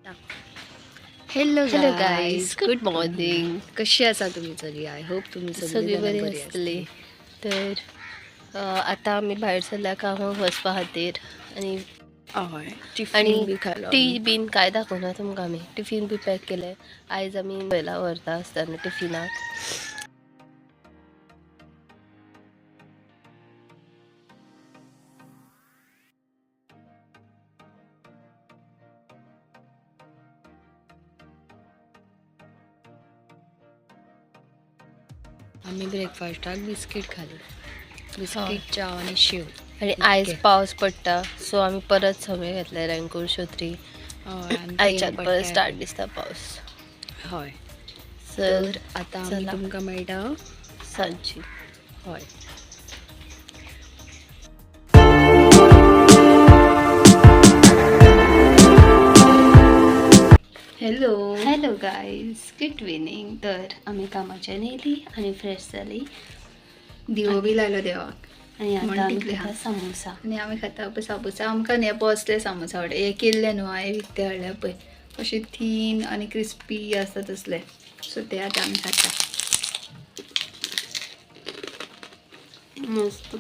Hello hello guys, good morning. कशी आसा तुमी सगळी? I hope तुमी सगळी बरी आसतली. तर आतां आमी भायर सरल्या कामाक वचपा खातीर. आनी हय, आनी टिफीन बी खालो. टी बीन कांय दाखोवना तुमकां आमी. टिफीन बी पॅक केलें. आयज आमी पयला व्हरता आसतना टिफिनाक. आमी ब्रेकफास्टाक बिस्कीट खाली, बिस्कीट, च्या आनी शेव. आनी आयज पावस पडटा, सो आमी परत सगळे घेतले रेनकोट, शोत्री. हय, आनी आयच्यान तेल परत पडटा. स्टार्ट दिसता पावस. हय. तर तर आतां आमी चला. तुमकां मेळटा सांजची. हय. Hello hello guys, good evening. तर आमी कामाच्यान येयली आनी फ्रेश जाली. दिवो बी लायलो देवाक. आनी म्हण आतां आमी तितलें खाता हा. सामोसा. आनी आमी खाता पळय सामोसा. आमकां न्ही पळय असले सामोसा आवडटा. हे केल्ले न्हू हांवें विकते हाडल्या पळय, अशे थीन आनी क्रिस्पी आसता तसले. सो ते आतां आमी खाता. मस्त.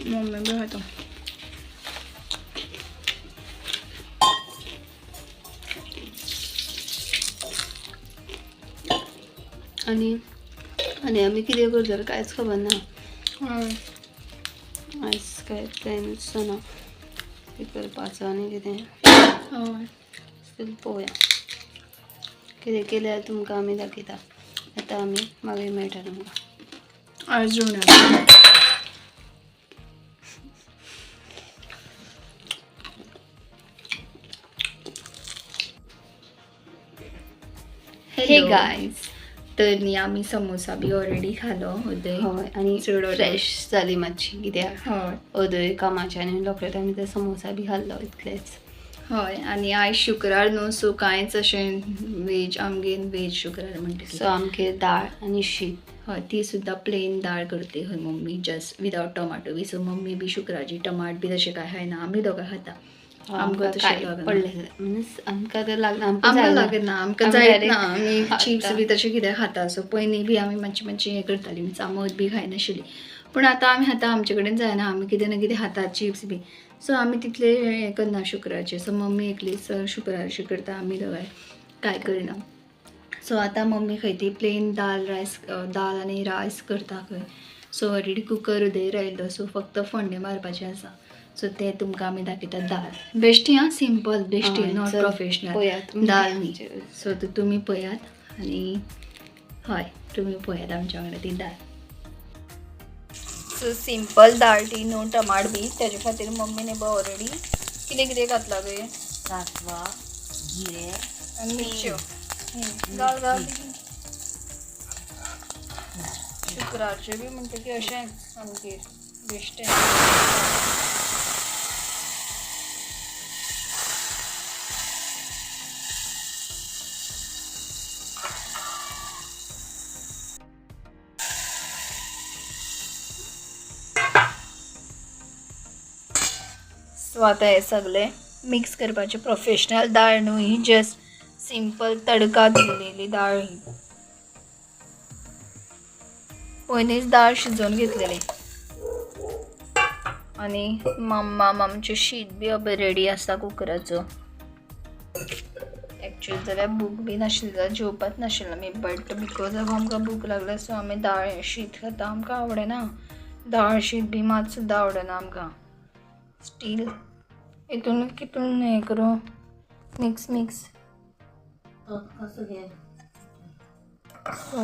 मम्मी बी खाता. आनी आनी आमी कितें करतले कांयच खबर ना. हय. आयज काय प्लॅनूच ना कितें करपाचो आनी कितें. हय. स्टील पळोवया कितें केल्यार तुमकां आमी दाखयता. आतां आमी मागीर मेळटा तुमकां. आयज जेवणाक. हे गायज, तर न्ही आमी समोसा बी ऑलरेडी खालो उदय. हय, आनी चड order. फ्रेश जाली मातशी कित्याक हय. अदय कामाच्यान येवन रोखडेच आमी ते समोसा बी खाल्लो इतलेच. हय, आनी आयज शुक्रार न्हू, सो कांयच अशें वेज आमगेर वेज शुक्रार म्हणटा. सो आमगेर दाळ आनी शीत. हय, ती सुद्दां प्लेन दाळ करते हय mummy, just without tomato B. So mummy B शुक्रारची टमाट बी तशें कांय खायना. आमी दोगां खाता. आमकां तशें काय लागना. पडलें मिन्स आमकां तें लागना. आमकां आमकां जायना. लागना, आमकां आमी जायत direct ना. आमी खाता. चिप्स बी तशें कितें खाता. सो पयलीं बी आमी मातशें मातशें हें करतालीं, मिन्स आमोद बी खायनाशिल्लीं. पूण आतां आमी खाता, आमचे कडेन जायना. आमी कितें ना कितें खाता चिप्स बी. सो आमी तितले हें करना शुक्रारचें. सो मम्मी एकलीच शुक्रारचें करता, आमी दोगांय कांय करना. सो आतां मम्मी खंय ती प्लेन दाल रायस, दाल आनी रायस करता खंय. सो ऑलरेडी कुकर उदय रायलो, सो फक्त फोडणें मारपाचें आसा. सो ते तुमकां आमी दाखयता. दाल बेश्टी आं, सिंपल बेश्टी, हय, not चल, प्रोफेशनल पळयात तुमी दाल ती न्ही. आमची. सो तुमी पळयात आनी हय, तुमी पळयात आमच्या वांगडा ती दाल. सो सिंपल दाल ती, नो टमाट बी. तेजे खातीर मम्मीन पळय ऑलरेडी कितें कितें घातलां पळय. सांसवां, जिरें आनी मिरच्यो. घाल घाल. शुक्रारचें बी म्हणटकीर अशेंच आमगेर बेश्टें. सो आतां हें सगळें मिक्स करपाचें. प्रोफेशनल दाळ न्हू ही, जस्ट सिंपल तडका दिलेली दाळ ही. पयलींच दाळ शिजोवन घेतलेली. आनी मम्मा आमचें शीत बी अबे रेडी आसा कुकराचो. एक्चुअली जाल्यार भूक बी नाशिल्ली जाल्यार जेवपाच नाशिल्लो आमी, बट because of आमकां भूक लागल्या, सो आमी दाळ शीत खाता. आमकां आवडना दाळ शीत बी, मात सुद्दां आवडना आमकां. स्टील हितून कितून हें करूं, मिक्स मिक्स. कसो घे. सो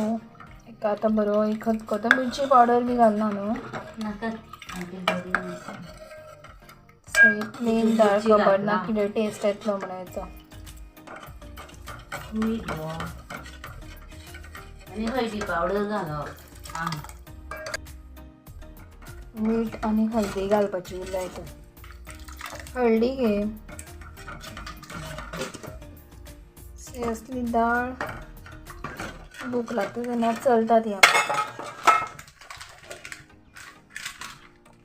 एका आतां बरो एक खतखतो, मिरची पावडर बी घालना न्हू. नाका, आमगे बरी न्ही. सो ही प्लेन दाळ, मिरची खबर ना घातला. कितें टेस्ट येतलो म्हणून हेचो. मीठ गो आनी हळदी पावडर घालप आं. मीठ आनी हळदी घालपाची उरल्या हितून. हळदी घे. सो असली दाळ भूक लागता तेन्ना चलता ती आमकां.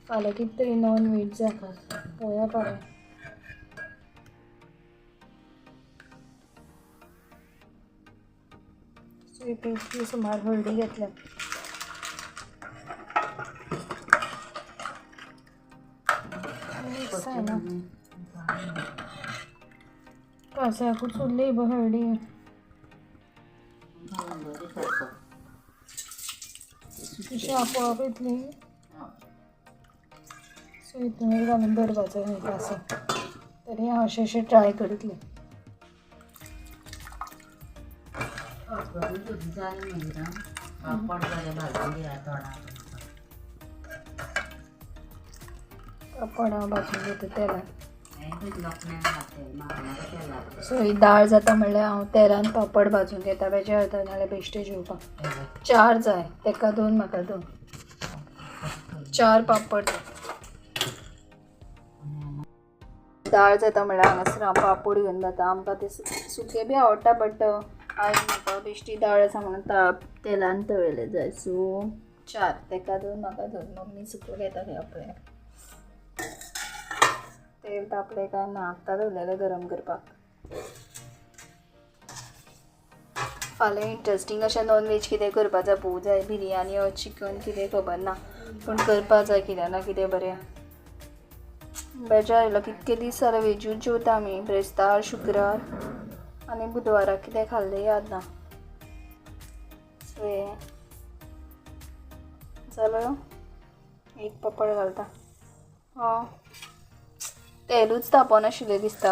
फाल्यां कितें तरी नॉन वेज जाय, पळोवया फाल्यां. सो इतली सुमार हळदी घेतल्या. कांस्याकूच उरली हळदी. अशी आपोआप येतली. सो हितून घालून दवरपाचो न्ही कांसो. तरी हांव अशें अशें ट्राय करतलें. पापड हांव भाजून घेता तेलान. सो ही दाळ जाता म्हणल्यार हांव तेलान पापड भाजून घेता. बेजार जाता नाल्यार बेश्टे जेवपाक. 4 जाय, तेका 2 म्हाका 2. 4 पापड जाय. दाळ जाता म्हणल्यार हांगासर हांव पापड घेवन जाता. आमकां ते सुके बी आवडटा, बट आयज म्हाका बेश्टी दाळ आसा म्हणून तेलान तळिल्ले जाय. सो 4, तेका 2 म्हाका 2. मम्मी सुको घेता खंय आपले. तेल तापलें काय ना, आतां दवरलेलें गरम करपाक. फाल्यां इंट्रस्टींग अशें नॉन वेज कितें करपा जाय, पळोवंक जाय. बिरयानी ऑर चिकन कितें खबर ना, पूण करपा जाय कितें ना कितें बरें. बेजार आयलो कितके दीस जाले वेजूच जेवता आमी. ब्रेस्तार, शुक्रार आनी बुधवाराक कितें खाल्लें याद ना. सो हें जालो. एक पापड घालता. हय, तेलूच तापोनाशिल्लें दिसता.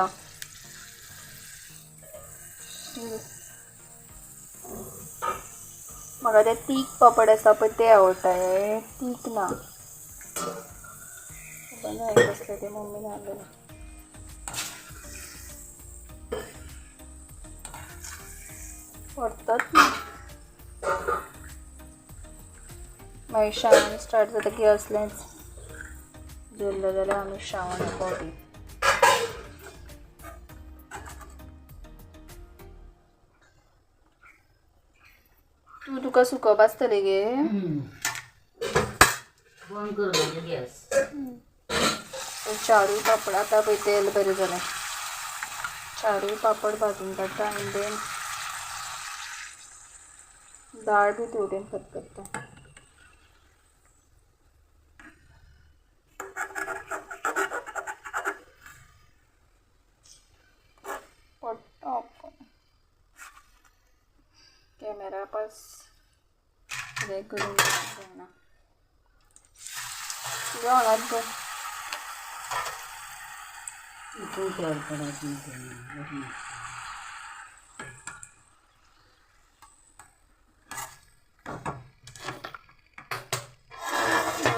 म्हाका ते तीख पापड आसता पळय ते आवडटा. हे तीख ना, खबर ना कसले ते मम्मीन हाडलेले. परतत मागीर श्रावण स्टार्ट जाता की असलेंच जेवलें जाल्यार आमी श्रावण पावटी. तूं तुका सुको भाजतले गे. बंद कर मागीर गॅस. 4 पापड आतां पळय तेल बरें जालें. 4 पापड भाजून काडटा आनी देन दाळ बी तेवटेन खतखत्ता. पडटा कॅमेरा पास कितें करूंक जायना. हांगाच कर.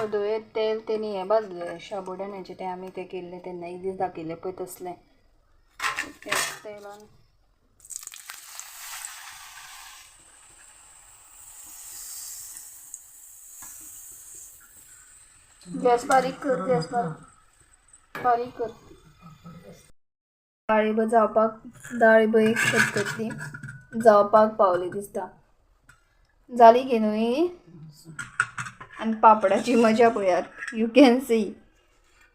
वदोळे तेल तेणी हें भाजलें शाबुदाण्याचें तें आमी तें केल्लें तेन्ना एक दीस दाखयलें पळय तसलें तेच तेलान. गॅस बारीक कर, गॅस बारीक कर. दाळी बी जावपाक, दाळ बी खतखतली जावपाक पावली दिसता. जाली गे न्हय. आनी पापडाची मजा पळयात. You can see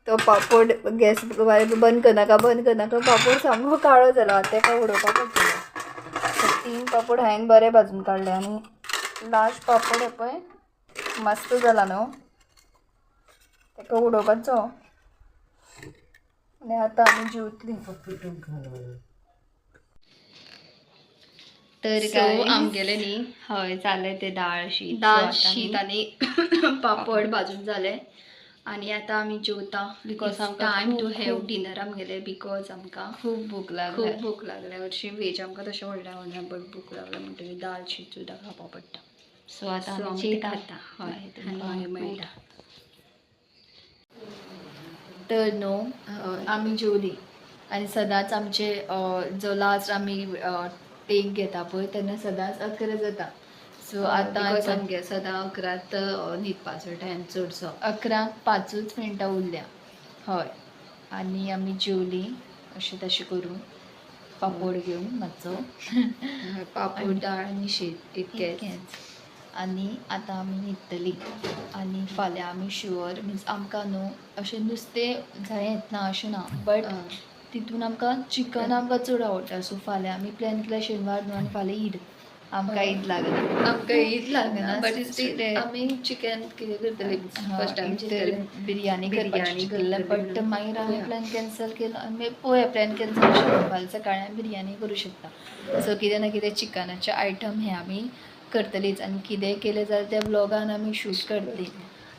तो पापड गॅस बंद करनाका, बंद करनाका. पापड सामको काळो जाला, तेका उडोवपाक पडटलें. 3 पापड हांवें बरे भाजून काडले आनी लास्ट पापड हे पळय मस्त जाला न्हू, तेका उडोवपाचो. आनी आतां आमी जेवतलीं. तर सो आमगेलें न्ही हय जालें तें दाळ शीत. दाळ शीत आनी पापड भाजून जाले आनी आतां आमी जेवता. Because आमकां टायम टू have dinner आमगेलें. Because आमकां खूब भूक लागली, खूब भूक लागल्या. हरशीं वेज आमकां तशें व्हडलें आवडना, बट भूक लागल्या म्हणटकीर दाळ शीत सुद्दां खावपा पडटा. सो आतां सो आमी आमी तें जेयता. खाता. हय, आनी मागीर मेळटा. तर न्हू आमी जेवली आनी सदांच आमचे जो लास्ट आमी टेक घेता पळय तेन्ना सदांच 11 जाता. सो आतां because आमगे सदां 11 न्हिदपाचो टायम चडसो. 11:05 मिनटां उरल्या. हय, आनी आमी जेवली अशें तशें करून पापड घेवन मातसो पापड, दाळ आनी शीत इतकेंच. इतकेंच. आनी आतां आमी न्हिदतलीं आनी फाल्यां आमी शुअर मिन्स आमकां न्हू अशें नुस्तें जायेंच ना अशें ना, बट तितून आमकां चिकन आमकां चड आवडटा. सो फाल्यां आमी प्लॅन केला, शेनवार न्हू आनी फाल्यां ईद, आमकां ईद लागना. आमकां ईद लागना, बट बट स्टील आमी चिकन कितें करतले फर्स्ट टायम तर बिरयानी करपाची बिरयानी चिंतलें, करतले बट म्हणून. मागीर आमी पळोवया. प्लॅन कॅन्सल केलो आनी पळोवया, प्लॅन कॅन्सल शकता. फाल्यां सकाळी आमी बिरयानी करूं शकता. सो कितें ना कितें चिकनाचे आयटम हे आमी करतलीच आनी कितेंय केलें जाल्यार त्या व्लॉगान आमी शूट करतली.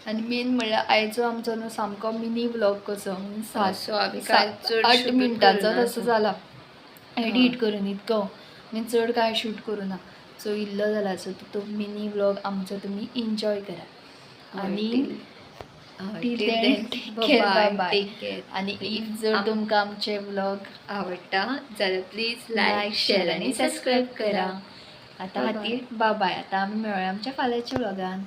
आनी मेन म्हणल्यार आयचो आमचो न्हू सामको मिनी व्लॉग कसो, 7 सो आमी काय चड 8 shoot मिनटांचो करूना. तसो जाला एडीट करून इतको मी चड काय शूट करूं ना. सो इल्लो जाला. सो तो मिनी व्लॉग आमचो तुमी एन्जॉय करा आनी till then, take care, bye-bye. Take care. आनी if जर तुमकां आमचे व्लॉग आवडटा जाल्यार प्लीज लायक, शेअर आनी सबस्क्रायब करा. आतां Bye-bye. खातीर बाय. आतां आमी मेळोया आमच्या फाल्यांच्या व्लॉगान.